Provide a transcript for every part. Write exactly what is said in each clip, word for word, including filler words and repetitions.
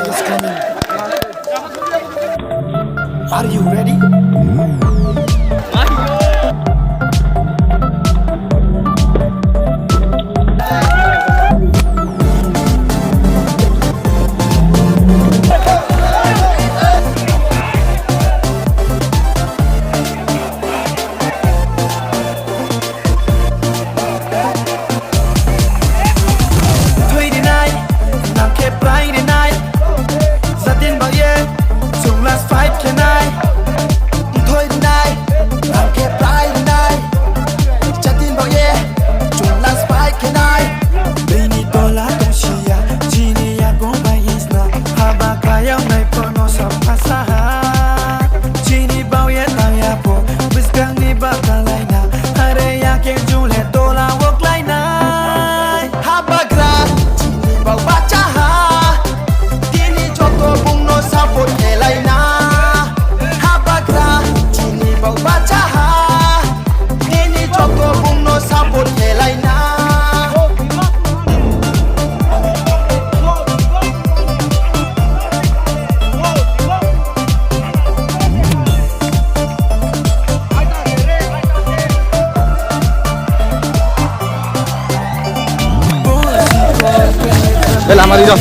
Just coming. Are you ready? Thwi rinai, nang khe prai rinai, jatin bo ye, chwng last fight khe nai. Thwi rinai, nang khe prai rinai, jatin bo ye, chwng last fight khe nai. Bini tola tong siya, chini yakung bai hisna, haba kayang nai pono sap khasaha. Chini bau ye tang ya po, bwskang ni bata lai na, are ya khe jule tola wok lai nai. Habagra, chini bau bacha ha, tini joto bung no support khe lai na. Habagra, chini bau bacha ha, tini joto bung no support khe lai na. Bela mari dong.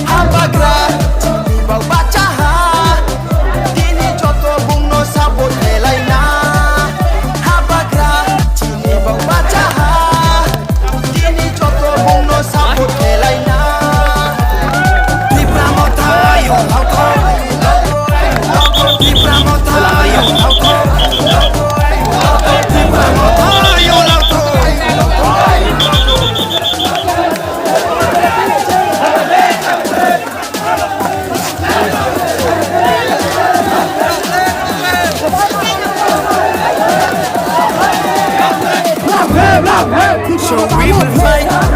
Habagra, chini bau bacha ha, tini joto bung no support khe lai na. Habagra, chini bau bacha ha, tini joto bung no support khe lai na. Tipra Motha yo lautho, Tipra Motha yo lautho, Tipra Motha yo lautho. So we will fight.